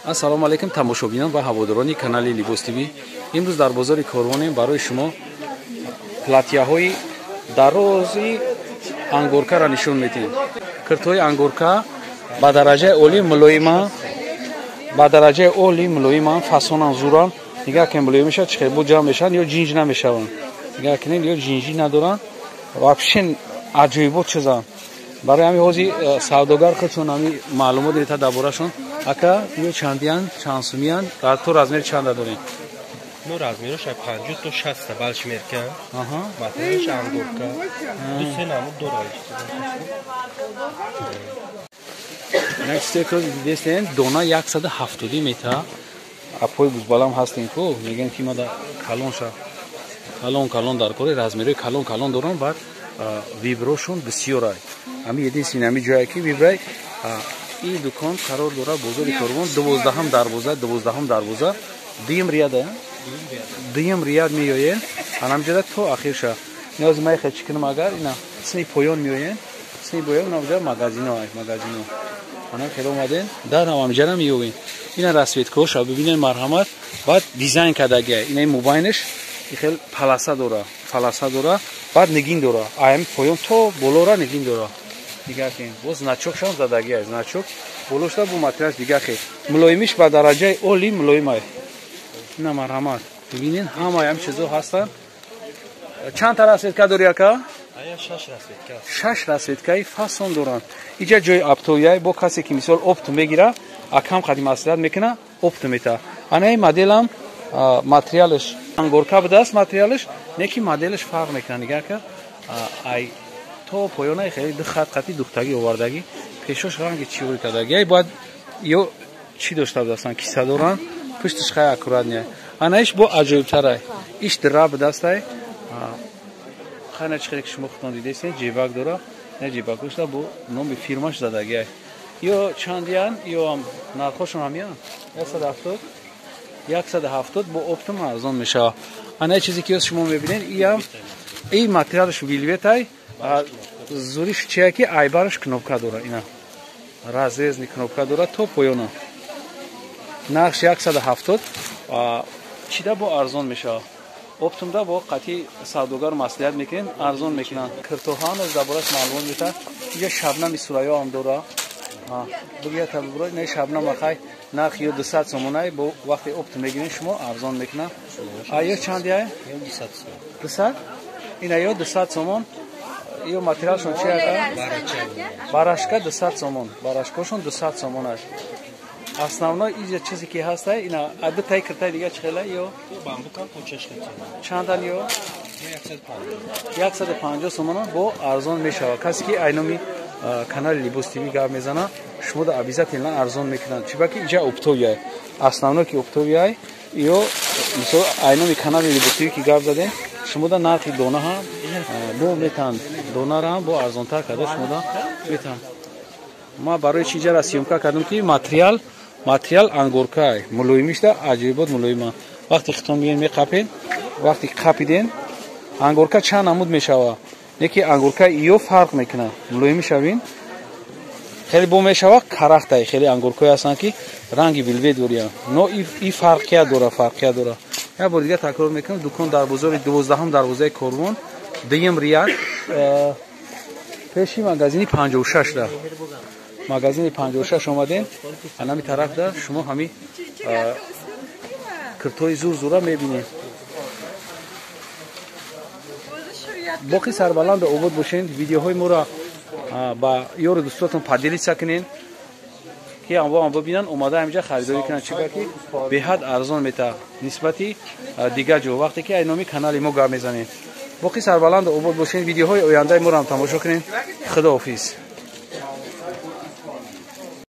Ассалому алайкум тамошобинон ва ҳаводорони канали Либос ТВ. Имрӯз дар бозори Корвонем барои шумо платьяҳои дарози ангоркаро нишон медиҳем. Киртҳои ангорка ба дараҷаи олӣ мулоима, ба дараҷаи олӣ мулоиман, фасонан, зуран. Нигоҳ кунед, мулоим мешавад, чӣ хел бо ҷамъ мешаванд ё ҷинҷ намешаванд. Нигоҳ кунед, ё ҷинҷӣ надоранд. Вообще аҷоибот чизанд. Барои ҳамин ҳозир савдогар худшон ҳамин маълумот медиҳад дар борашон. Ака, ё чандиян, чанд сумиян, то размер чанда дорем? Ну, размераш 50 то 60 балш мерка. Материалаш ангорка. Ду се намуд дорад. Як чизе ки дидестен, дона 170 метр. Апои бузбалам ҳастем ку, мегӯянд ки мада калон ша. Калон калон дар кори размерҳои калон калон доранд, баъд виброшон бисёр ай. Ҳамин единственный ҳамин ҷое ки вибрай ин дукон қарор дорад бозори Корвон, 12-ҳам дарвоза, 12-ҳам дарвоза, дуюм ряд, дуюм ряд меоед, анамҷода то ахирша. Ниёзи май хел чӣ кунам агар ина сини поён меоед, сини поён инҷа магазино ай, магазино. Ана хел омаден, дар ҳамҷара меёвед. Ина расцветкоша бибинед, марҳамат, баъд дизайн кардагия. Ина мобайнаш хел паласа дора, паласа дора, баъд нигин дора. Ай поён то болора нигин дора. Нигоҳ кунед, боз значокшам задагия, значок болошта бо материалаш дигар хел. Мулоимиш ба дараҷаи олӣ мулоим ай. Ина марҳамат, бибинед, ҳамаи ҳам чизо ҳастанд. Чанд та расцветка дори ака? 6 расцветкаи фасон доранд. Иҷа ҷои оптовияй, бо касе ки мисол опт мегира, акам қадим маслиҳат мекуна, опт мета. Ана ин моделам материалаш ангорка будааст, материалаш, не ки моделаш фарқ мекунад. Нигоҳ кар, ай то поёнаи хеле ду хат қати духтагӣ овардагӣ, пешош ранги чиғури кардагӣ. Ай бояд ё чӣ дошта будастанд, киса доранд, пушташ хай аккуратния. Ана иш бо аҷоибтарай. Иш дира будастай. Хайна чӣ хеле ки шумо худтон дидестед, ҷебак дора, на ҷебак дошта бо номи фирмаш задагӣ. Ё чандиян, ё ҳам нархошон ҳамиян? 170, 170 бо оптом арзон мешавад. Ана чизе ки шумо мебинед, иам ин материалаш вилветай, зуриш чия ки айбараш кнопка дора, ина разрезный кнопка дора то поёна. Нархш 170, чида бо арзон мешавад. Оптомда бо қатъи савдогар маслиҳат мекунем, арзон мекунанд. Киртоҳан аз дар бораш маълумот метавад. Инҷа шабнами сурайё ҳам дора. Бигӯяд табибро, ина шабнам ахай нарх ё 200 сомонай, бо вақте опт мегирем шумо арзон мекунанд. А ё чандия? 200? Ина ё 200 сомон. Ё материалшон чи ака? Барашка 200 сомон. Барашкошон 200 сомон аст. Основной иҷа чизе ки ҳаста, ина ду тай киртай дига чӣ хела ё? Бамбукам почаш хати. Чандан ё? 150 сомон бо арзон мешавад. Касе ки айноми канали Либос ТВ гап мезана, шумо да обязательно арзон мекунанд. Чиба ки иҷа оптовия. Основной ки оптовия ё мисол айноми канали Либос ТВ ки гап задем, шумо да нархи дона ҳам бо метанд. Донара ҳам бо арзонтар карда шумо да метанд. Ма барои чи иҷара съёмка кардам ки материал ангоркай, мулоимишда аҷоибот мулоима. Вақте хитон мегӯем меқапед, вақте қапиден, ангорка чанд намуд мешавад. Не ки ангорка ё фарқ мекунад. Мулоим мешавин. Хеле бо мешавад карахтай, хеле ангоркое ҳастанд ки ранги вилвет дориянд. Но и фарқият дора, фарқият дора. Як бор дигар такрор мекунам, дукон дар бозори 12-ҳам дарвозаи Корвон, дуюм ряд, пеши магазини 56 да. Магазини 56 омадем, анами тараф да шумо ҳами киртҳои зур зура мебинед. Боқӣ сарбаланд ва обод бошед. Видеоҳои моро ба ёру дӯстотон поделиться кунед, ки анвоам бибинанд, омада ҳаминҷа харидорӣ кунанд, чиба ки беҳад арзон метавад нисбати дигар ҷо, вақте ки айноми канали мо гап мезанем. Боқӣ сарбаланд ва обод бошед. Видеоҳои ояндаи моро ҳам тамошо кунед. Худоҳофиз.